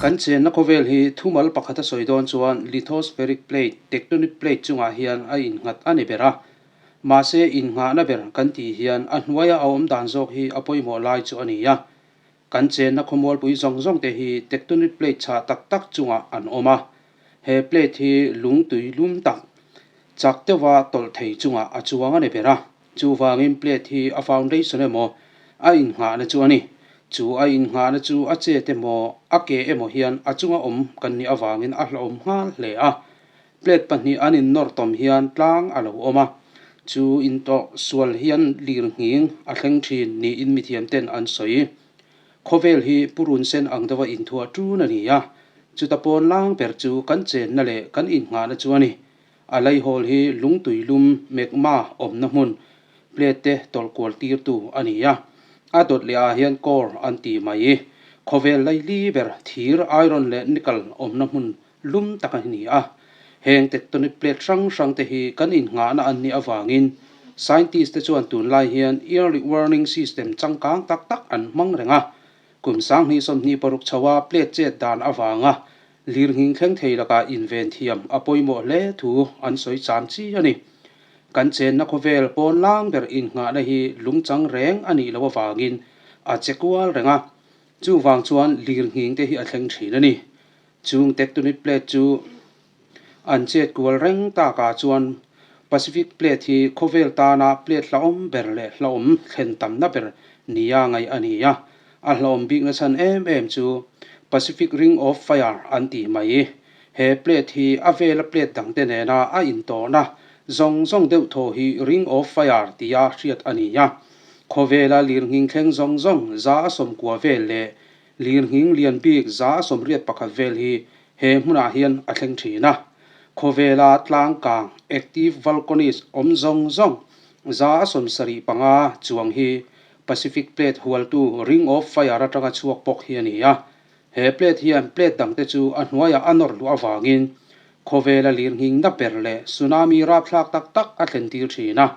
Kan chenna khawvel hi thumal pakhata sawi dawn chuan lithospheric plate, tectonic plate chungah hian a innghat a ni ber a. Mahse innghahna ber kan tih hian a hnuaia a awm dan zawk hi a pawimawh lai chu a ni a. Kan chenna khawmualpui zawng zawng te hi tectonic plate chhah tak tak chungah an awm a. He plate hi lung tui lum tak chak deuha tawlh thei chungah a chuang a ni ber a. Chuvangin plate hi a foundation emaw a innghahna chu a ni. Chu a innghahna chu a chet emaw a ke emaw hian a chunga awm kan nih avangin a hlauhawm nghal hle a. Plate pahnih an innawr tawm hian tlang a lo awm a, chu intawh sual hian lir nghing a thleng thin niin mithiam ten an sawi. Khawvel hi purun sen ang deuha inthuah ṭun a ni a, chuta pawn lang ber chu kan chenna leh kan innghahna chu a ni. A laihawl hi lungtui lum magma awmna hmun plate te tawlh kual tirtu a ni a, a dawt leh ah hian core an ti mai. Khawvel laili ber thir, iron leh nickel awmna hmun lum tak a ni a. Heng tectonic plate hrang hrang te hi kan innghahna an nih avangin scientist te chuan tunlai hian early warning system changkang tak tak an hmang reng a. Kum 2026 chho a plate chet dan avanga lirnghing thleng thei lakah inven thiam a pawimawh hle thu an sawi cham chi a ni. Kan chenna khawvel pawn lang ber innghahna hi lungchang reng a nih loh avangin a che kual reng a. Chuvang chuan lirnghing te hi a thleng thin a ni. Chung tectonic plate chu an chet kual reng takah chuan Pacific plate hi khawvel tana plate hlauhawm ber leh hlauhawm thlen tamna ber nia ngaih a ni a. A hlauhawm bikna chhan em em chu Pacific Ring of Fire an tih mai. He plate hi a vela plate dangte nena a intawhna zawng zawng deuh thaw hi Ring of Fire tia hriat a ni a. Khawvela lirnghing thleng zawng zawng 190 vel leh Lirnghing lian bik 181 vel hi he hmunah hian a thleng thin a. Khawvela tlangkang, active volcanies, awm zawng zawng 75 chuang hi Pacific Plate hualtu Ring of Fire atanga chhuak bawk hi a ni a. He plate hian plate dangte chu a hnuaiah a nawr luh avangin khawvela lirnghing na ber leh tsunami rapthlak tak tak a thlen tir thin a.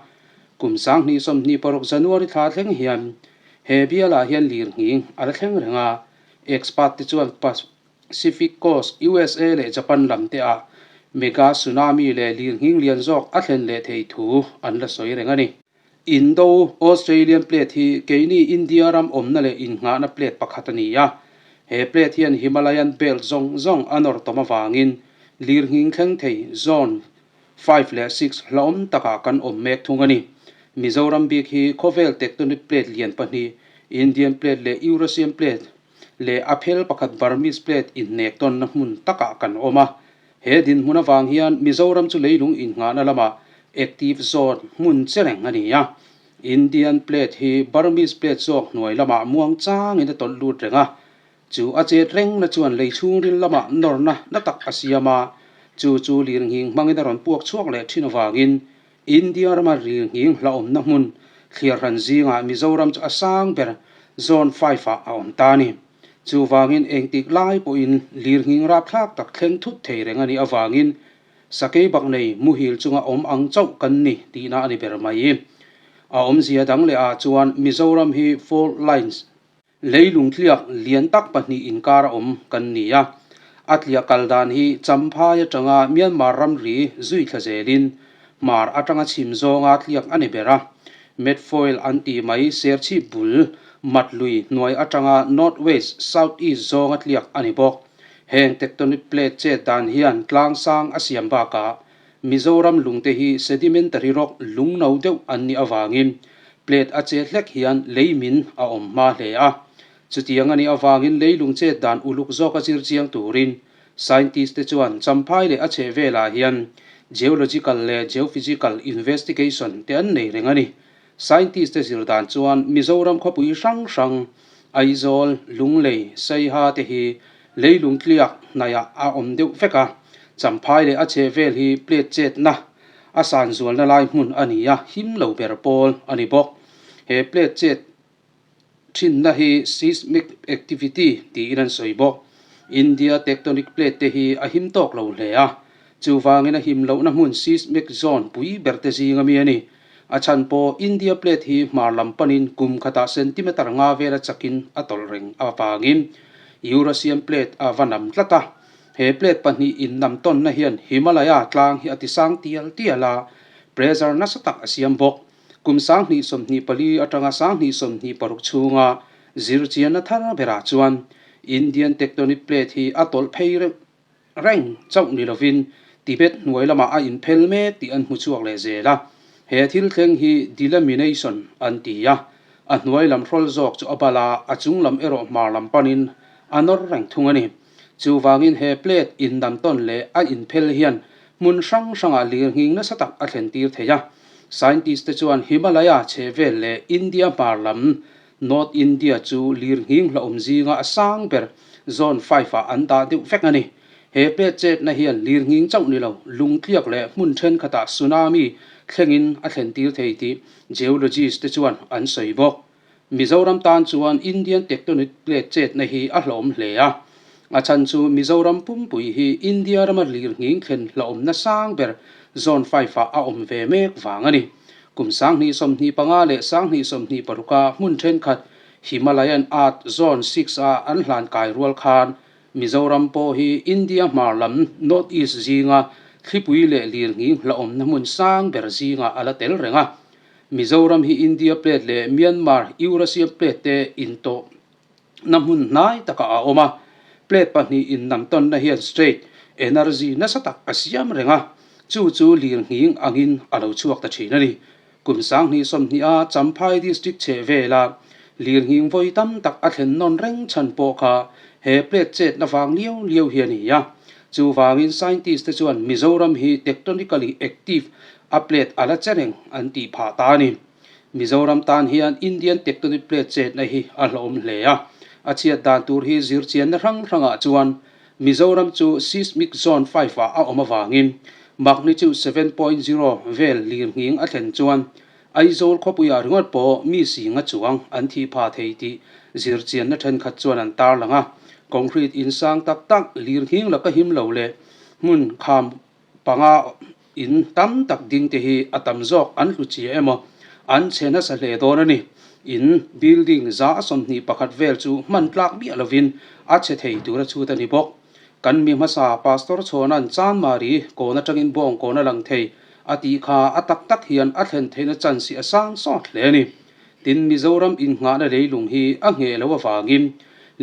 Kum 2026 January thla thleng hian he bialah hian lirnghing a la thleng reng a, expert te chuan Pacific Coast, USA leh Japan lam te ah mega tsunami leh lirnghing lian zawk a thlen leh thei thu an la sawi reng a ni. Indo Australian plate hi keini India ram awmna leh innghahna plate pakhat a ni a, he plate hian Himalayan belt zawng zawng a nawr tawm avangin lirnghing thleng thei zone Five leh six hlauhawm takah kan awm mek thung a ni. Mizoram bik hi khawvel tectonic plate lian pahnih, Indian plate leh Eurasian plate, leh a phel pakhat Burmese plate inhnek tawnna hmun takah kan awm a. He dinhmun avang hian Mizoram chu leilung innghahna lamah active zone hmun che reng a ni a. Indian plate hi Burmese plate zawk hnuai lamah muang changin a tawlh lut reng a. Chu a chet rengna chuan lei chhungril lamah nawrna na tak a siam a, chu chu lirnghing hmangin a rawn puak chhuak leh thin avangin India rama lirnghing hlauhawmna hmun thliar hran zingah Mizoram chu a sang ber Zone five-ah a awm ta a ni. Chuvangin engtik lai pawhin lirnghing rapthlak tak thleng thut thei reng a nih avangin sakei bak nei muhil chunga awm ang chauh kan ni tihna a ni ber mai. A awmzia dang leh ah chuan Mizoram hi fault lines Leilung tliak lian tak pahnih inkar a awm kan ni a, a tliah kal dan hi Champhai atanga Myanmar ramri zui thla zelin hmar atanga chhim zawnga tliak a ni ber a. Metfoil an tih mai Serchhip bul mat lui hnuai atanga North West, South East zawnga tliak a ni bawk. Heng tectonic plate chet dan hian tlang sang a siam bakah Mizoram lungte hi sedimentary rock lung no deuh an nih avangin plate a chet hlek hian lei min a awm hma hle a. Chutiang a nih avangin leilung chet dan uluk zawka zir chiang turin scientist te chuan Champhai leh a chheh velah hian geological leh geophysical investigation te an nei reng a ni. Scientist te zir dan chuan Mizoram khawpui hrang hrang Aizawl, Lunglei, Saiha te hi leilung tliak hnaihah a awm deuh vek a, Champhai leh a chheh vel hi plate chetna a san zualna lai hmun a ni a, him lo ber pawl a ni bawk. He plate chet thinna hi seismic activity tiin an sawi bawk. India tectonic plate te hi a him tawk lo hle a, chuvangin a him lohna hmun seismic zone pui ber te zinga mi a ni. A chhan pawh India plate hi hmar lam panin kum khatah centimeter nga vela chakin a tawlh reng avangin. Eurasian Plate a va nam tlat a. He plate pahnih innam tawnna hian Himalaya tlang hi a tisang tial tial a, pressure nasa tak a siam bawk. Kum 2024 atanga 2026 chhunga zirchianna thar berah chuan Indian Tectonic Plate hi a tawlh phei reuh reng chauh ni lovin Tibet hnuai lamah a inphel mek tih an hmu chhuak leh zel a. He thil thleng hi delamination an ti a, a hnuai lam hrawl zawk chu a bal a, a chung lam erawh hmar lam panin a nawr reng thung a ni. Chuvangin he plate indam tawn leh a inphel hian hmun hrang hrangah lirnghing nasa tak a thlen tir thei a. Scientist te chuan Himalaya chhehvel leh India hmar lam North India chu lirnghing hlauhawm zinga a sang ber Zone 5 ah an dah deuh vek a ni. He plate chetna hian lirnghing chauh ni lo, lungtliak leh hmun thenkhatah tsunami thlengin a thlen tir thei tih geologist te chuan an sawi bawk. Mizoram tan chuan Indian tectonic plate chetna hi a hlauhawm hle a. A chhan chu Mizoram pumpui hi India rama lirnghing thlen hlauhawmna sang ber Zone 5 ah a awm ve mek vang a ni. Kum 2025 leh 2026 a hmun thenkhat Himalayan Earth Zone 6 a an hlan kai rual khan Mizoram pawh hi India hmar lam North East zinga thlipui leh lirnghing hlauhawmna hmun sang ber zingah a la tel reng a. Mizoram hi India Plate leh Myanmar Eurasia Plate te intawh na hmun hnai takah a awm a, plate pahnih innamtawnna hian straight energy nasa tak a siam reng a, chu chu lirnghing angin a lo chhuak ta thin a ni. Kum 2020 a Champhai District chheh vela lirnghing vawi tam tak a thlen nawn reng chhan pawh kha he plate chetna vang liau liau hi a ni a. Chuvangin scientist te chuan Mizoram hi tectonically active a plate a la che reng an tih phah ta a ni. Mizoram tan hian Indian tectonic plate chetna hi a hlawhawm hle a, a chhiat dan tur hi zirchianna hrang hrangah chuan Mizoram chu seismic zone 5 ah a awm avangin magnitude 7.0 vel lirnghing a thlen chuan Aizawl khawpuiah ringawt pawh mi singa chuang an thih pha thei tih zirchianna thenkhat chuan an tarlang a, concrete in sang tak tak lirnghing laka him lo leh hmun kham panga In tam tak ding te hi a tam zawk an hlu chia emaw an chhe nasa hle dawn a ni. In building 121 vel chu hman tlak miah lovin a chhe thei tur a chhut a ni bawk. Kan mi hmasa Pastor Chhawna'n Chanmari kawn atangin bawng kawn a lang thei a tih kha a tak tak hian a thlen theihna chance hi a sang sawt hle a ni. Tin, Mizoram innghahna leilung hi a ngheh loh avangin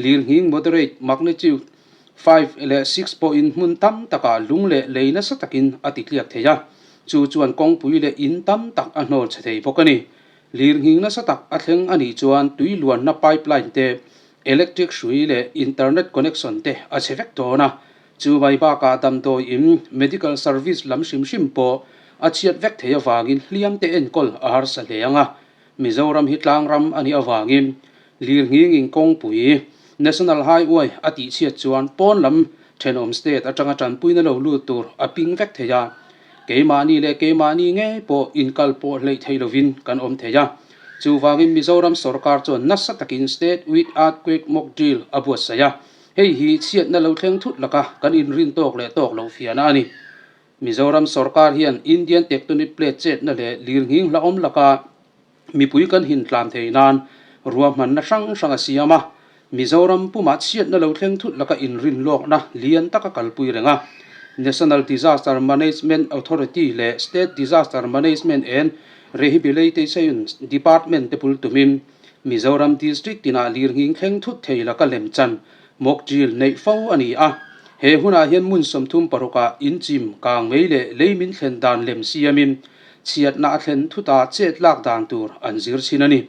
lirnghing moderate magnitude 5 leh 6 pawhin hmun tam takah lung leh lei nasa takin a titliak thei a, chu chuan kawngpui leh in tam tak a hnawl chhe thei bawk a ni. Lirnghing nasa tak a thleng a nih chuan tui luanna pipeline te, electric hrui leh internet connection te a chhe vek dawn a, chu mai bakah damdawi in medical service lam hrim hrim pawh a chhiat vek thei avangin hliam te enkawl a harsa hle ang a. Mizoram hi tlangram a nih avangin lirnghingin kawngpui, National Highway, a tihchhiat chuan pawn lam thenawm state atanga tanpuina lo lut tur a ping vek thei a. Keimahni leh keimahni ngei pawh inkal pawh hleih thei lovin kan awm thei a. Chuvangin Mizoram sorkar chuan nasa takin State with Earthquake Mock Drill a buatsaih a. Hei hi chhiatna lo thleng thut laka kan inrin tawk leh tawk loh fiahna a ni. Mizoram sorkar hian Indian tectonic plate chetna leh lirnghing hlauhawm laka mipui kan hintlan thei nan ruahmanna hrang hrang a siam a. Mizoram pumah chhiatna lo thleng thut laka inrin lawkna lian taka kalpui reng a. National Disaster Management Authority leh State Disaster Management and Rehabilitation Department te bul tumin Mizoram District tinah lirnghing thleng thut thei laka lemchan Mock drill neih fo a ni a, he hunah hian hmun 36 ah inchim, kang mei leh lei min thlen dan lem siamin chhiatna a thlen thut a chet lak dan tur an zir chhin a ni.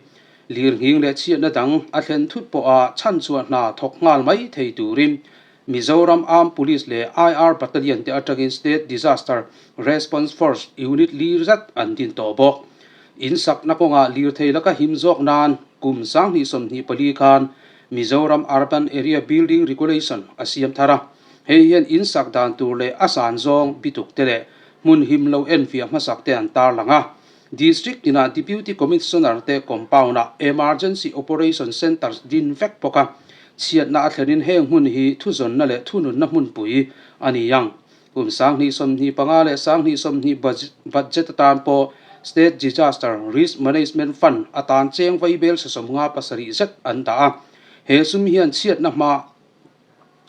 Lirnghing leh chhiatna dang a thlen thut pawha chhanchhuah hna thawk nghal mai thei turin Mizoram Armed Police leh IR Battalion te atangin State Disaster Response Force unit lir zat an din tawh bawk. Insakna kawngah lirthei laka him zawk nan kum 2024 khan Mizoram Urban Area Building Regulation a siam thar a, hei hian in sak dan tur leh a san zawng bituk te leh hmun him lo enfiah hmasak te an tarlang a. District tinah Deputy Commissioner te compound-ah Emergency Operation Centres din vek bawk a, chhiatna a thlenin heng hmun hi thuzawnna leh thununna hmunpui a ni ang. Kum 2025 leh 2020 budget atan pawh State Disaster Risk Management Fund atan cheng vaibel 57 zet an dah a. He sum hian chhiatna hma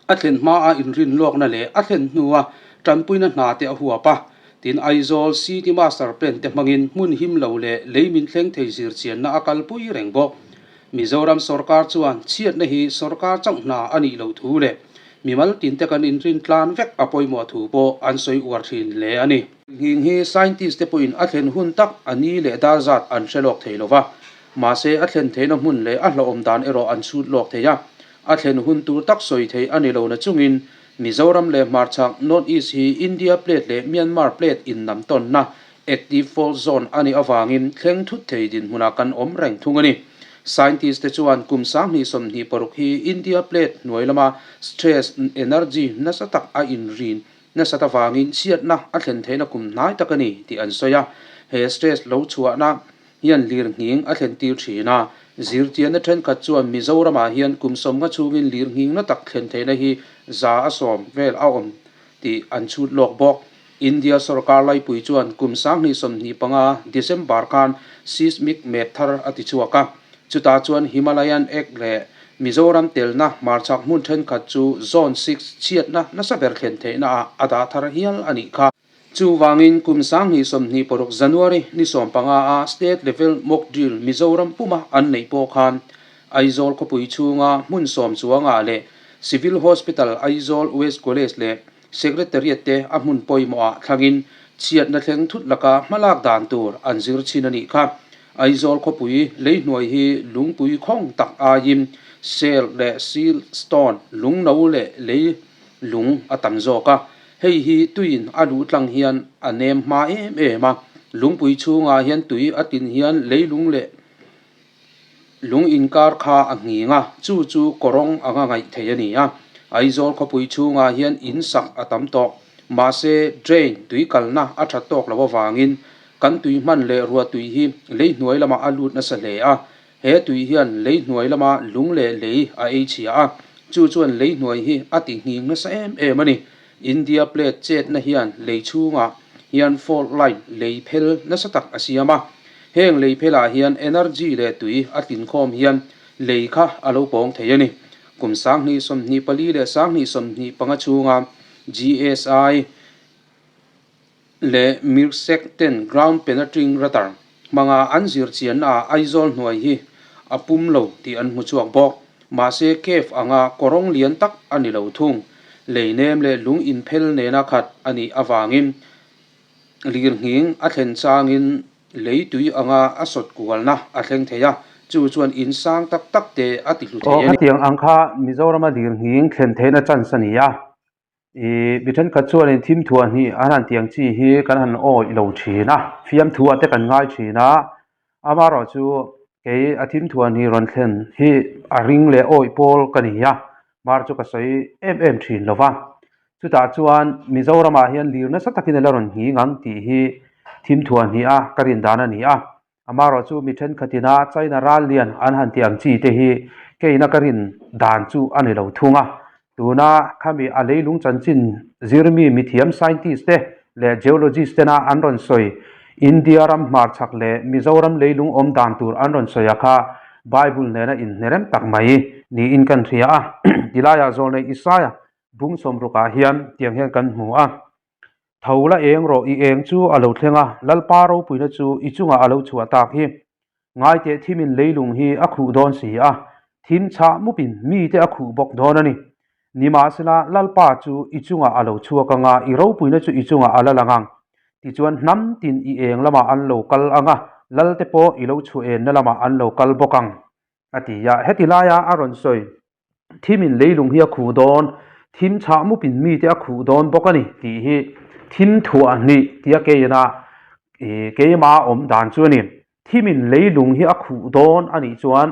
A thlen hmaa inrin lawkna leh a thlen hnua tanpuina hna te a huap a, tin Aizawl City Master Plan te hmangin hmun him lo leh lei min thleng thei zirchianna a kalpui reng bawk. Mizoram sorkar chuan chhiatna hi sorkar chauh hna a nih loh thu leh mimal tinte kan inrin tlan vek a pawimawh thu pawh an sawi uar thin hle a ni. Nghing hi scientist te pawhin a thlen hun tak a ni leh dar zat an hre lawk thei lo va, mahse a thlen theihna hmun leh a hlauhawm dan erawh an chhut lawk thei a. A thlen hun tur tak sawi theih a ni lo na chungin Mizoram leh hmarchhak North East hi India plate leh Myanmar plate innam tawnna active fault zone a nih avangin thleng thut thei dinhmunah kan awm reng thung a ni. Scientist te chuan kum 2026 hi India plate hnuai lama stress energy nasa tak a inrin nasat avangin chhiatna a thlen theihna kum hnai tak a ni tih an sawi a. He stress lo chhuahna hian lirnghing a thlen tir thin a, zirtianna thenkhat chuan Mizoramah hian kum sawmnga chhungin lirnghing na tak thlen theihna hi 100% vel a awm tih an chhut lawk bawk. India sorkar laipui chuan kum 2025 December khan seismic map thar a ti chhuak a, chutah chuan Himalayan Act leh Mizoram telna hmarchhak hmun thenkhat chu Zone 6 chhiatna nasa ber thlen theihna ah a dah thar hial a nih kha. Chuvangin kum 2026 January ni 15 a State Level Mock Drill Mizoram puma an neih pawh khan Aizawl khawpui chhunga hmun sawm chuangah leh Civil Hospital Aizawl West College leh Secretariat te a hmun pawimawhah thlangin chhiatna thleng thut laka hmalak dan tur an zir chhin a nih kha. Aizawl khawpui leihnuai hi lungpui khawng tak aiin shale leh siltstone lungno leh lei lung a tam zawk a. Hei hi tuiin a luh tlang hian a nem hma em em a, lungpui chhungah hian tui a tin hian leilung leh lung inkar kha a nghing a, chu chu kawrawng anga ngaih theih a ni a. Aizawl khawpui chhungah hian in sak a tam tawh, mahse drain tui kalna a tha tawk lo avangin kan tui hman leh ruah tui hi lei hnuai lamah a lut nasa hle a, He tui hian lei hnuai lama lung leh lei a ei chhia a, chu chuan lei hnuai hi a ti nghing nasa em em a ni. India plate chetna hian lei chhungah hian fault line lei phel nasa tak a siam a. Heng lei phelah hian energy leh tui a tlinkhawm hian lei kha a lo pawng thei a ni. Kum 2024 leh 2025 chhunga GSI leh Mirsec ten ground penetrating radar hmanga an zir chianna ah Aizawl hnuai hi a pum lo tih an hmu chhuak bawk. Mahse cave anga kawrawng lian tak a ni lo thung. Lei nem leh lung inphel nena khat a nih avangin lirnghing a thlen changin lei tui anga a sawt kualna a thleng thei a, chu chuan in sang tak tak te a ti hlu thei a ni. Aw khatiang ang kha Mizorama lirnghing thlen theihna chance a ni a. Ih mi thenkhat chuanin thim thuah hnih an han tiang chi hi kan han awih lo thin a, fiamthu ah te kan ngai thin a, amaherawhchu kei a thim thuah hnih rawn thlen hi a ring leh awih pawl ka ni a, mar chu ka sawi em em thin lo va, chutah chuan Mizoramah hian lir nasa takin a la rawn nghing ang tih hi thim thuah hnih a ka rin dan a ni a. Amaherawhchu mi thenkhatina China ral lian an han tih ang chi te hi keina ka rin dan chu a ni lo thung a. Tuna khami a leilung chanchin zirmi mithiam scientist te leh geologist tena an rawn sawi India ram hmarchhak leh Mizoram leilung awm dan tur an rawn sawi a kha Bible nena inhnerem tak mai niin kan hria a. Tilaiah zawlnei Isaia bung sawmrukah hian tiang hian kan hmu a. Tho la eng rawh, i eng chu a lo thleng a, Lalpa ropuina chu i chungah a lo chhuah tak hi. Ngaiteh thimin leilung hi a khuh dawn si a, thim chhah mupin mite a khuh bawk dawn a ni. Nimahsela, Lalpa chu i chungah a lo chhuak ang a, i ropuina chu i chungah a la lang ang. Tichuan hnam tin i eng lamah an lo kal ang a, Lalte pawh i lo chhuah enna lamah an lo kal bawk ang, a ti a. Heti laia a rawn sawi. Thimin leilung hi a khuh dawn, thim chhah mupin mite a khuh dawn bawk a ni tih hi thim thuah hnih tia keina ih keima awm dan chu a ni. Thimin leilung hi a khuh dawn a nih chuan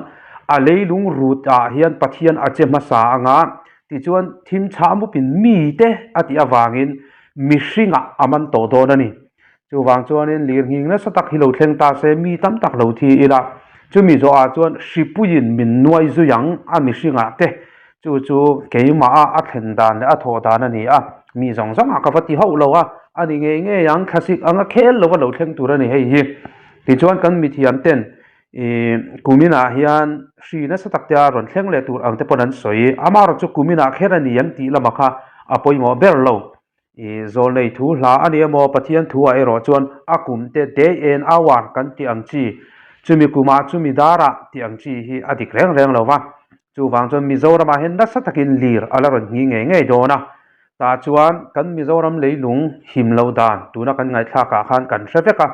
a leilung rut ah hian Pathian a che hmasa anga tichuan thim chhah mupin mite a tih avangin mihringah a man tawh dawn a ni. Chuvang chuanin lirnghing nasa tak hi lo thleng ta se mi tam tak lo thi ila, chumi zawhah chuan hripuiin min nuai zui ang a mihringah te, chu chu keimaha a thlen dan leh a thawh dan a ni a, mi zawng zawngah ka va ti hauh lo a, a ni ngei ngei ang, thlasik anga khel lova lo thleng tur a ni hei hi. Tichuan kan mithiam ten. Ih kuminah hian hri nasa tak te a rawn thleng leh tur ang te pawn an sawi. Amaherawh chu kuminah kher a ni ang tih lamah kha a pawimawh ber lo. Ih zawlnei thu hla a ni emaw Pathian thu ah erawh chuan a kum te day and hour kan tih ang chi, chumi kumah chumi darah tih ang chi hi a dik reng reng lo va. Chuvang chuan Mizoramah hian nasa takin lir a la rawn nghi ngei ngei dawn a. Tah chuan kan Mizoram leilung him lo dan tuna kan ngaihthlak ah khan kan hre vek a.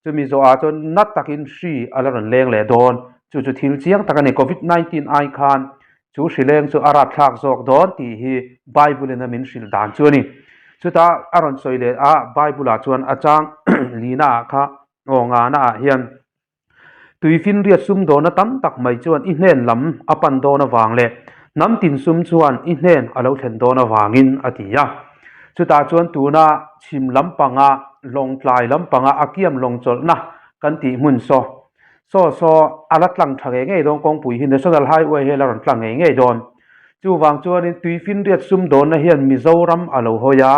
Chumi zawhah chuan na takin hri a la rawn leng leh dawn. Chu chu thil chiang tak a ni. Covid 19 ai khan chu hri leng chu a rapthlak zawk dawn tih hi Bible in a min hrilh dan chu a ni. Chutah a rawn sawi leh a, Bible ah chuan a chang lina ah kha aw ngana ah hian Tuifinriat sumdawna tam tak mai chuan i hnen lam a pan dawn avang leh hnam tin sum chuan i hnen a lo thlen dawn avangin a ti a. Chutah chuan tuna chhim lampanga lawngtlai lampanga a kiam lawng chawlhna kan tih hmun saw saw saw a la tlang tha ngei ngei dawn kawngpui hi National Highway hi a la rawn tlang ngei ngei dawn. Chuvang chuanin tuifinriat sumdawnna hian Mizoram a lo hawi a,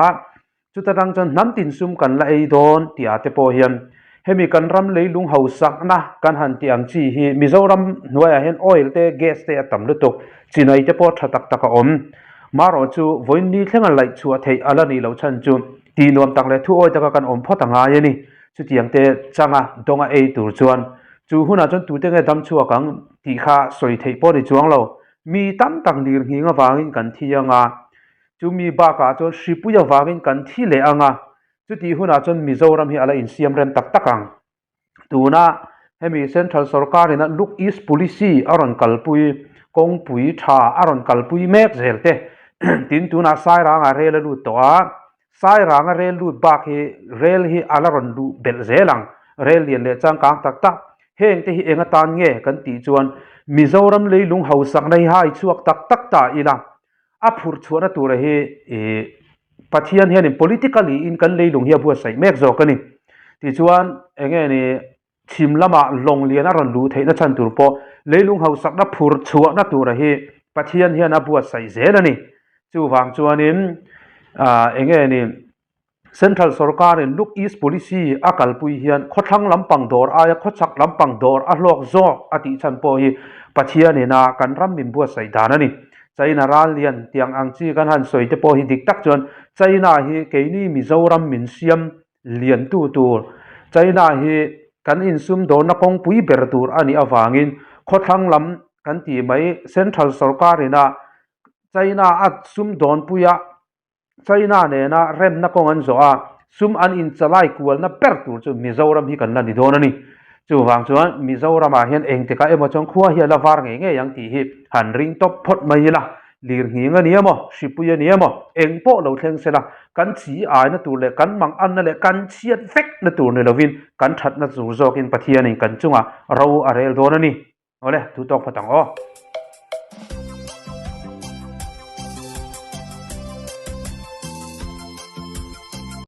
Chuta tang chuan hnam tin sum kan la ei dawn tih ah te pawh hian hemi kan ram leilung hausakna kan han tih ang chi hi Mizoram hnuaiah hian oil te gas te a tam lutuk, chinai te pawh tha tak tak a awm. Marawh chu vawiin thlenga laih chhuah theih a la nih loh chhan chu tih nuam tak leh thu awi taka kan awm phawt a ngai a ni. Chutiang te changa dawnga ei tur chuan chu hunah chuan tute nge dam chhuak ang tih kha sawi theih pawh ni chuang lo. Mi tam tak lirnghing avangin kan thi anga Chumi bakah chuan hripui avangin kan thi leh ang a, chutih hunah chuan Mizoram hi a la insiam rem tak tak ang. Tuna hemi Central sorkar ina Look East Policy a rawn kalpui, kawngpui tha a rawn kalpui mek zel te, tin tunah Sairanga rel a lut tawh a, Sairanga rel lut bak hi rel hi a la rawn luh belh zel ang, rel lian leh changkang tak tak. Heng te hi eng atan nge kan tih chuan Mizoram leilung hausakna hi hai chhuak tak tak ta ila, A phurh chhuahna tura hi ih Pathian hianin politically in kan leilung hi a buatsaih mek zawk a ni. Tichuan eng nge ni chhim lamah lawng lian a rawn luh theihna chhan tur pawh leilung hausakna phurh chhuahna tura hi Pathian hian a buatsaih zel a ni. Chuvang chuanin ah eng nge ni Central sorkarin Look East Policy a kalpui hian khawthlang lampang dawr aia khawchhak lampang dawr a hlawk zawk a tih chhan pawh hi Pathianin a kan ram min buatsaih dan a ni. China ral lian tiang ang chi kan han sawi te pawh hi dik tak chuan China hi keini Mizoram min siam liantu tur, China hi kan insum dawrna kawngpui ber tur a nih avangin khawthlang lam kan tih mai Central sorkarin a China a sumdawnpuia China nena remna kawng an zawh a, sum an inchalai kualna ber tur chu Mizoram hi kan la ni dawn a ni. Chuvang chuan Mizoramah hian engtikah emaw chuan khua hi a la var ngei ngei ang tih hi han ring tawp phawt mai ila. Lirnghing a ni emaw, hripui a ni emaw, eng pawh lo thleng sela, kan chi aina tur leh kan mang anna leh kan chhiat vekna tur ni lovin kan thatna tur zawkin Pathianin kan chungah ro a rel dawn a ni. Awle, thu tawk phawt ang aw.